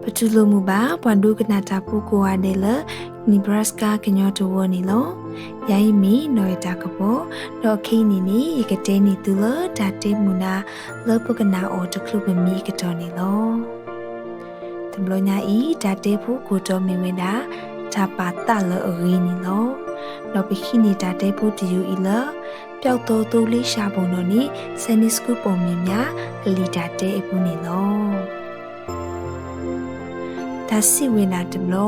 ပတူၢ်လိာ်မုာ်ဘၣ် ပှၤဒိကနၣ်တၢ်ဖိကိးဂၤဒဲးလၢ Nebraska ကညီတဝၢန့ၣ်လီၤ. ယၤအံၤမ့ၢ်နီၢ်ဝဲတၢ်ကပီၤ, ဒီးခဲအံၤန့ၣ်န့ၣ် ယကတဲန့ၢ်သုလၢတၢ်တဲမုာ်နၤ လၢပကနၣ်အီၤတချုးပမံအကတီၢ်န့ၣ်လီၤ. တဘျီညါအံၤ တၢ်တဲဖိကိၢ်တီမ့ၢ်ဝဲဒၣ် တၢ်ပာ်သးလၢအဂ့ၤန့ၣ်လီၤ. ဒီးပဟံးန့ၢ်တၢ်တဲဖိတယုၢ်အံၤလၢ ပျောက်သောသိုးလေးရှာပုံ နီၣ်န့ၣ် Sunday School ပိာ်မုၣ်များ အလံာ်တၢ်တဲအပူၤန့ၣ်လီၤ. တၢ်စံးဝဲဒၣ်တဘျီ,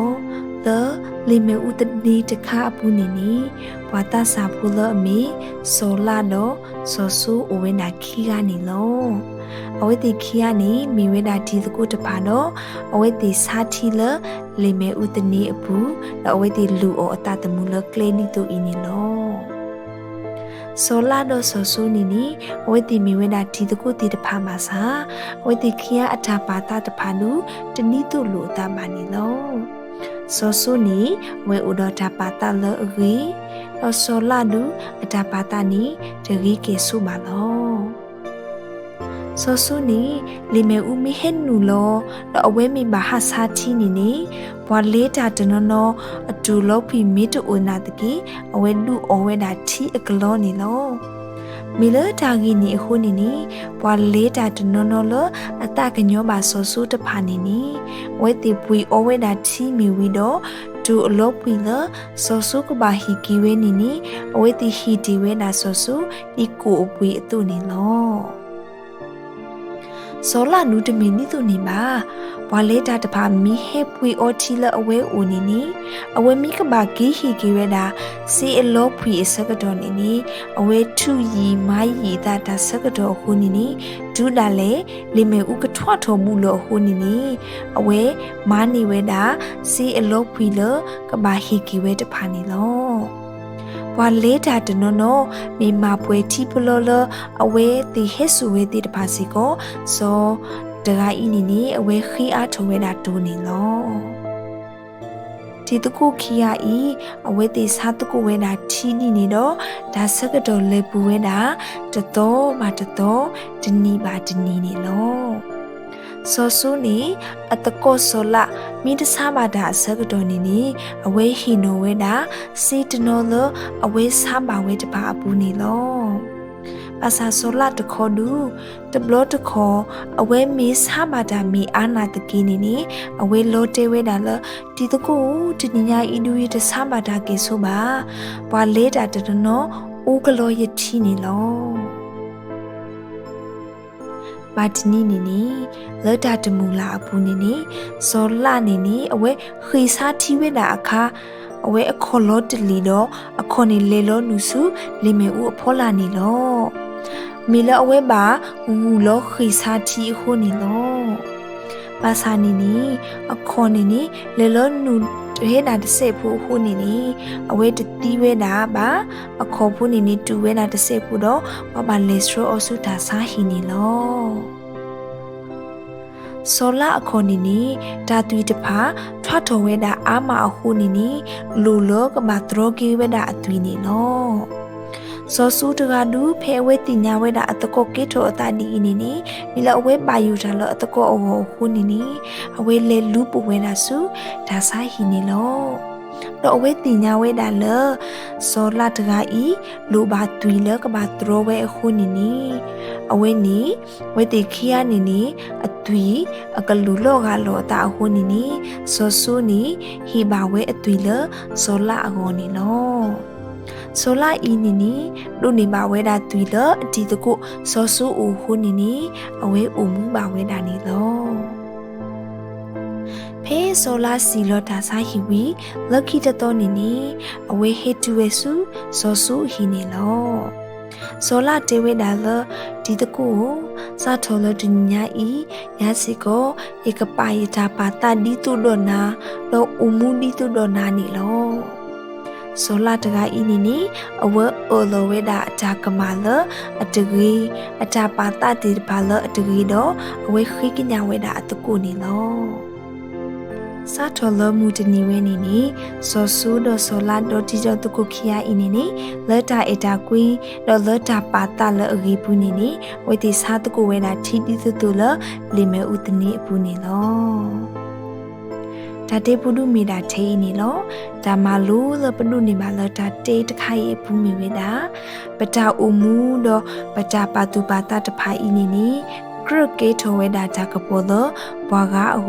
လၢလံာ်မ့ၣ်အူသန့တခါအပူၤန့ၣ်န့ၣ်, ပှၤသးစၢ်ဖိလၢအမ့ၢ် စီၤလးဒီးစီၤစိအိၣ်ဝဲဒၣ်ခံဂၤန့ၣ်လီၤ. အဝဲသ့ၣ်ခံဂၤန့ၣ် မ့ၢ်ဝဲဒၣ်တံၤသကိးတဖၣ်ဒီး အဝဲသ့ၣ်ဆါထံလၢလံာ်မ့ၣ်အူသန့အပူၤ, ဒီးအဝဲသ့ၣ်လုၢ်အီၣ်အသးသမူလၢကျဲဒ်သိးအံၤန့ၣ်လီၤ. စီၤလးဒီးစီၤစိန့ၣ်န့ၣ် အဝဲသ့ၣ်မ့ၢ်ဝဲဒၣ်တံၤသကိးသ့ၣ်တဖၣ်ဘၣ်ဆၣ်, အဝဲသ့ၣ်ခံဂၤအတၢ်ပာ်သးတဖၣ်ဒုး တဒ်သိးလိာ်အသးဘၣ်န့ၣ်လီၤ. စီၤစိန့ၣ် အဝဲအိၣ်ဒီးတၢ်ပာ်သးလၢအဂ့ၤ, ဒီးစီၤလးဒုး အတၢ်ပာ်သးန့ၣ် တဂ့ၤကဲၣ်ဆိးဘၣ်လီၤ. စီၤစိန့ၣ် လံာ်မ့ၣ်အူမ့ၢ်ဟဲနုာ်လီၤ ဒီးအဝဲမ့ၢ်ဘၣ်ဟးဆါထံန့ၣ်န့ၣ်, ပှၤလဲၤတၢ်တနီၤနီၤ အတူၢ်လီၤဖှံၣ်မ့ၢ်တအိၣ်နာ်သက့ အဝဲဒုးအီၣ်ဝဲဒၣ်ထံအကလီန့ၣ်လီၤ. မ့ၢ်လၢတၢ်ဂ့ၢ်န့ၣ်အဃိန့ၣ်န့ၣ်, ပှၤလဲၤတၢ်တနီၤနီၤလၢအသးကညီၤဘၣ်စီၤစိတဖၣ်န့ၣ်န့ၣ်, အဝဲသ့ၣ်ပှ့ၤအီဝဲဒၣ်ထံမ့ၢ်ဝံၤဒီး တူၢ်အလီၤဖှံၣ်လၢ စီၤစိကဘၣ်ဟ့ၣ်က့ၤဝဲန့ၣ်န့ၣ်, အဝဲသ့ၣ်ဟ့ၣ်တ့ၢ်ဝဲဒၣ်စီၤစိ ဒ်ကိၣ်အပှ့ၤအသိးန့ၣ်လီၤ. စီၤလးဒုးတမ့ၢ်ဒ်သိးန့ၣ်ဘၣ်. ပှၤလဲၤတၢ်တဖၣ်မ့ၢ်ဟဲပှ့ၤအီထံလၢအဝဲအိၣ်န့ၣ်န့ၣ်, အဝဲမ့ၢ်ကဘၣ်က့ၤဟ့ၣ်က့ၤဝဲဒၣ် စ့အလီၤဖှံၣ်အဆၢကတီၢ်န့ၣ်န့ၣ်, အဝဲထုးယံာ်မၤယံာ်အသးတၢ်ဆၢကတီၢ်အဃိန့ၣ်န့ၣ်, တုၤဒၣ်လဲာ် လံာ်မ့ၣ်အူကထွးထီၣ်ဘူးလၢအဃိန့ၣ်န့ၣ်, အဝဲမၤန့ၢ်ဝဲဒၣ် စ့အလီၤဖှံၣ်လၢကဘၣ်ဟ့ၣ်က့ၤဝဲတဖၣ်န့ၣ်လီၤ. ပှၤလဲၤတၢ်တနီၤနီၤ မ့ၢ်မၤပှဲၤထံပလီလၢ အဝဲသ့ၣ်ဟဲစိာ်ဝဲသ့ၣ်တဖၣ်စ့ၢ်ကီး, စီၤတဂၤအံၤန့ၣ်န့ၣ် အဝဲဃ့အါထီၣ်ဝဲဒၣ်တိၢ်န့ၣ်လီၤ. တံၤသကိးခံဂၤအံၤ အဝဲသ့ၣ်ဆါသကိးဝဲဒၣ်ထံဒ်န့ၣ်ဒီး တၢ်ဆၢကတီၢ်လဲၤပူၤဝဲဒၣ် တသီဘၣ်တသီ, တနံၤဘၣ်တနံၤန့ၣ်လီၤ. စီၤစိန့ၣ် အသကိးစီၤလး မ့ၢ်တဆါဘၣ်တၢ်အဆၢကတီၢ်န့ၣ်န့ၣ်, အဝဲဟ့ၣ်နီၤဝဲဒၣ် စ့တနီၤလၢအဝဲဆါဘၣ်ဝဲတဖၣ်အပူၤန့ၣ်လီၤ. ဘၣ်ဆၣ်စီၤလးတခီဒုး, တဘျီတခီၣ် အဝဲမ့ၢ်ဆါဘၣ်တၢ်မ့ၢ်အါနာ်သက့န့ၣ်န့ၣ်, အဝဲလီၤတဲာ်ဝဲဒၣ်လၢ တံၤသကိးဧၢ, တနံၤညါအံၤဒုး ယတဆါဘၣ်တၢ်ကဲၣ်ဆိးဘၣ်. ပှၤလဲၤတၢ်တနီၤနီၤ အိၣ်ကလီယထံန့ၣ်လီၤ. ဘၣ်တနံၤန့ၣ်န့ၣ်, လၢတၢ်တမုာ်လၢ်အပူၤန့ၣ်န့ၣ်, စီၤလးန့ၣ်န့ၣ် အဝဲဃ့ၢ်ဆါထံဝဲဒၣ်အခါ, အဝဲအခီၣ်လီၤတလံာ်ဒီး အခီၣ်န့ၣ်လဲၤလီၤနုာ်ဆူ လံာ်မ့ၣ်အူအဖီလာ်န့ၣ်လီၤ. မ့ၢ်လၢအဝဲဘၣ်ဂုာ်လီၤဃ့ၢ်ဆါထံအဃိန့ၣ်လီၤ. ဘၣ်ဆၣ်န့ၣ်န့ၣ်, အခီၣ်န့ၣ်န့ၣ် လဲၤလီၤနုာ်တဟဲဒၣ်တစဲးဖိအဃိန့ၣ်န့ၣ်, အဝဲတသံဝဲဒၣ်ဘၣ်. အခီၣ်ဖိန့ၣ်န့ၣ် တုၢ်ဝဲဒၣ်တစဲးဖိဒီး ပှၤဘၣ်လဲၤဆှၢအီၤဆူတၢ်ဆါဟံၣ်န့ၣ်လီၤ. စီၤလးအခီၣ်န့ၣ်န့ၣ် တၢ်သွံၣ်တဖၣ် ထွးထီၣ်ဝဲဒၣ်အါမးအဃိန့ၣ်န့ၣ်, လိၣ်လၢကဘၣ်တြီက့ၤဝဲဒၣ်အသွံၣ်န့ၣ်လီၤ. စီၤစိတဂၤဒုး ဖဲအဝဲသ့ၣ်ညါဝဲဒၣ်အသကိးကဲထီၣ်အသးဒ်အံၤန့ၣ်န့ၣ်, မ့ၢ်လၢအဝဲဘၣ်ယိၣ်တၢ်လၢအသကိးအဂီၢ်အဃိန့ၣ်န့ၣ်, အဝဲလဲၤလူၤပိာ်ဝဲဒၣ်ဆူတၢ်ဆါဟံၣ်န့ၣ်လီၤ. ဒီးအဝဲသ့ၣ်ညါဝဲဒၣ်လၢ စီၤလးတဂၤအံၤ လိၣ်ဘၣ်သွံၣ်လၢကဘၣ်တြီဝဲအဃိန့ၣ်န့ၣ်, အဝဲန့ၣ် အဝဲသ့ၣ်ခံဂၤန့ၣ်န့ၣ် အသွံၣ်အကလူၢ်လီၤဂာ်လီၤအသးအဃိန့ၣ်န့ၣ်, စီၤစိန့ၣ် ဟ့ၣ်ဘၣ်ဝဲအသွံၣ်လၢစီၤလးအဂီၢ်န့ၣ်လီၤ. စီၤလးအံၤန့ၣ်န့ၣ် ဒိးန့ၢ်ဘၣ်ဝဲဒၣ်သွံၣ်လၢအတံၤသကိးစီၤစိအိၣ်အဃိန့ၣ်န့ၣ်, အဝဲအိၣ်မူဘၣ်ဝဲဒၣ်န့ၣ်လီၤ. ဖဲစီၤလးစံၣ်လီၤတၢ်ဆါဟံၣ်ဝံၤ လၢခံတသီန့ၣ်န့ၣ်, အဝဲဟဲတုၤဝဲဆူစီၤစိအဟံၣ်န့ၣ်လီၤ. စီၤလးတဲဝဲဒၣ်လၢ, တံၤသကိးဧၢ, စးထီၣ်လၢတနံၤညါအံၤ, ယၤစ့ၢ်ကီး ယကပာ်ယတၢ်ပာ်သးဒ်သိးဒီးနၤ, ဒီးအိၣ်မူဒ်သိးဒီးနၤန့ၣ်လီၤ. စီၤလးတဂၤအံၤန့ၣ်န့ၣ် အဝဲအၢၣ်လီၤဝဲဒၣ်အတၢ်ကမၣ်လၢအတဂ့ၤ, အတၢ်ပာ်သးသ့ၣ်တဖၣ်လၢအတဂ့ၤဒီး အဝဲဃ့ကညးဝဲဒၣ်အသကိးန့ၣ်လီၤ. စးထီၣ်လၢမုၢ်တနံၤဝဲန့ၣ်န့ၣ်, စီၤစိဒီးစီၤလါဒီတံၤဒီသကိးခံဂၤအံၤန့ၣ်န့ၣ်, လၢတၢ်အဲၣ်တၢ်ကွံ ဒီးလၢတၢ်ပာ်သးလၢအဂ့ၤအပူၤန့ၣ်န့ၣ်, အဝဲသ့ၣ်ဆါသကိးဝဲဒၣ်ထံဒ်သိးသိးလၢလ့ၣ်မ့ၣ်အူသန့အပူၤန့ၣ်လီၤ. တၢ်တဲဖိဒုမ့ၢ်ဒၣ်ထဲအံၤန့ၣ်လီၤ. တၢ်မၤလိလၢပဒိးန့ၢ်ဘၣ်လၢတၢ်တဲတခါအံၤအပူၤမ့ၢ်ဝဲဒၣ်, ပတၢ်အိၣ်မူဒီးပတၢ်ပာ်သူၣ်ပာ်သးတဖၣ်အံၤန့ၣ်န့ၣ်, ကြၢးကဲထီၣ်ဝဲဒၣ်တၢ်ကပီၤလၢပှၤဂၤအ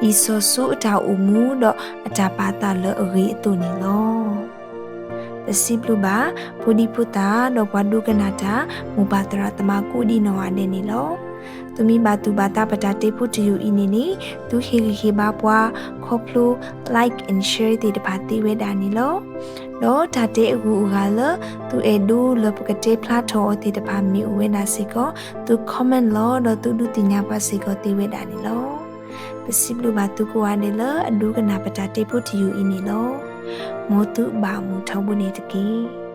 ဂီၢ်, ဒ်စီၤစိအတၢ်အိၣ်မူဒီးအတၢ်ပာ်သးလၢအဂ့ၤအသိးန့ၣ်လီၤ. ပစံးဘျုးဘၣ် ဖိဒံဖိသၣ်ဒီးပှၤဒိကနၣ်တၢ် မိၢ်ပၢ်သရၣ်သမါကိးဒံးနီၢ်ဂၤဒဲးန့ၣ်လီၤ. သုမ့ၢ်ဘၣ်သူၣ်ဘၣ်သးပတၢ်တဲဖိတယုၢ်အံၤန့ၣ်န့ၣ်, သုဟ့ၣ်ဂံၢ်ဟ့ၣ်ဘါပှၤ ခီဖျိ like and share သ့ၣ်တဖၣ်သ့ဝဲဒၣ်န့ၣ်လီၤ. ဒီးတၢ်တဲအဂုၤအဂၤလၢ သုအဲၣ်ဒိးလၢပကတဲဖျါထီၣ်အီၤသ့ၣ်တဖၣ်မ့ၢ်အိၣ်ဝဲဒၣ်စ့ၢ်ကီး, သု comment လီၤ ဒီးသုဒုးသ့ၣ်ညါပှၤစ့ၢ်ကီးသ့ဝဲဒၣ်န့ၣ်လီၤ. ပစံးဘျုးဘၣ်သုကိးဂၤဒဲးလၢအဒိကနၣ်ပတၢ်တဲဖိတယုၢ်အံၤန့ၣ်လီၤ. မ်သုဘၣ်မုာ်ထီဘိန့ၣ်တက့ၢ်.